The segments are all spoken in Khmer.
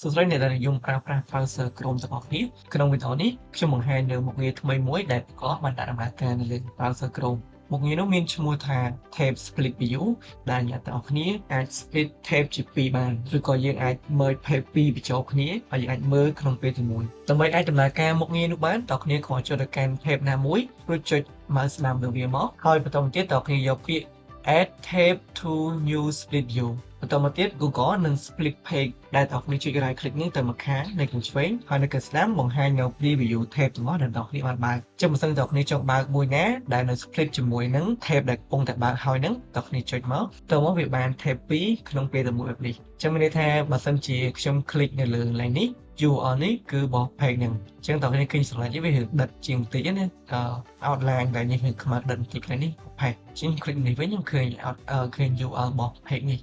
សួស្តីអ្នកដែលនិយមប្រើប្រាស់ browser Chrome ទាំងអស់គ្នាក្នុងវីដេអូនេះខ្ញុំបង្ហាញនៅមុខងារថ្មីមួយដែល Google បានដាក់ដំណើរការនៅលើ browser Chrome មុខងារនោះមានឈ្មោះថា Tab Split View ដែលអ្នកទាំងអស់គ្នាអាច split tab ជាពីរបានឬក៏យើងអាច merge tab ពីរបញ្ចូលគ្នាហើយយើងអាចមើលក្នុងពេលតែមួយដើម្បីអាចដំណើរការមុខងារនោះបានតើគ្នាគ្រាន់ចុចទៅកាន់ tab ណាមួយរួចចុច mouse ស្ដាំលើវាមកហើយបន្តមកទៀតតើគ្នាយកពាក្យ add tab to new split view បន្តមកទៀត Google នឹង split page ដែលតើគ្នាចុច right click នេះទៅមកខាងនៅខាងឆ្វេងហើយនៅខាងស្ដាំបង្ហាញនៅ preview tab ទាំងអស់ដែលតើគ្នាបានបើកចឹងបើសិនតើគ្នាចង់បើកមួយណាដែលនៅ split ជាមួយនឹង tab ដែលកំពុងតែបើកហើយហ្នឹងតើគ្នាចុចមកតើមកវាបាន tab 2ក្នុងពេលតែមួយបែបនេះចឹងមានន័យថាបើសិនជាខ្ញុំ click នៅលើកន្លែងនេះ URL នេះគឺរបស់ page ហ្នឹងអញ្ចឹងតើគ្នាឃើញស្រឡាញ់វារឿងដិតជាងបន្តិចណា outline ដែលនេះគឺខ្មៅដិតបន្តិចកន្លែងនេះ page ជាង click នេះវិញខ្ញុំឃើញ out ឃើញ URL របស់ page នេះ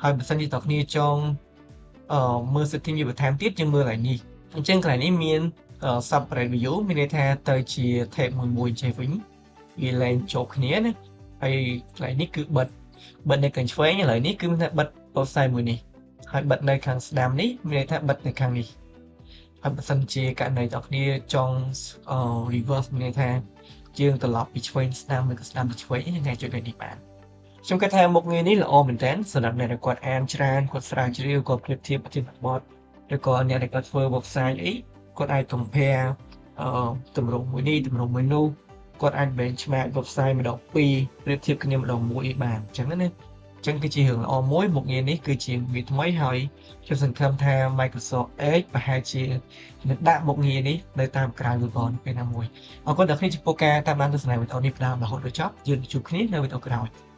ហើយបើសិនជាតើគ្នាចង់អឺមើល setting វាបន្ថែមទៀតយើងមើលកន្លែងនេះអញ្ចឹងកន្លែងនេះមាន separate view មានន័យថាទៅជា tab មួយមួយចេះវិញវាលែងជាប់គ្នាណាហើយកន្លែងនេះគឺបិទបិទនៅខាងឆ្វេងឥឡូវនេះគឺមានថាបិទ website មួយនេះហើយបិទនៅខាងស្ដាំនេះមានន័យថាបិទនៅខាងនេះហើយបើសិនជាករណីតើគ្នាចង់ reverse មានន័យថាយើងត្រឡប់ពីឆ្វេងស្ដាំឬក៏ស្ដាំទៅឆ្វេងយើងអាចចុចលើនេះបានខ្ញុំគិតថាមុខងារនេះល្អមែនទែនសម្រាប់អ្នកដែលគាត់អានច្រើនគាត់ស្រាវជ្រាវគាត់ប្រៀបធៀបប្រធានបទឬក៏អ្នកដែលគាត់ធ្វើ website អីគាត់អាច compare អឺទម្រង់មួយនេះទម្រង់មួយនោះគាត់អាច benchmark website ម្ដងពីរប្រៀបធៀបគ្នាម្ដងមួយអីបានអញ្ចឹងណាអញ្ចឹងគឺជារឿងល្អមួយមុខងារនេះគឺជាងារថ្មីហើយខ្ញុំសង្ឃឹមថា Microsoft Edge ប្រហែលជានឹងដាក់មុខងារនេះនៅតាមក្រៅ Google នៅពេលណាមួយអរគុណដល់អ្នកចំពោះការតាមដានទស្សនាវីដេអូនេះផ្ដើមរហូតដល់ចប់យើងជួបគ្នានៅវីដេអូក្រោយ។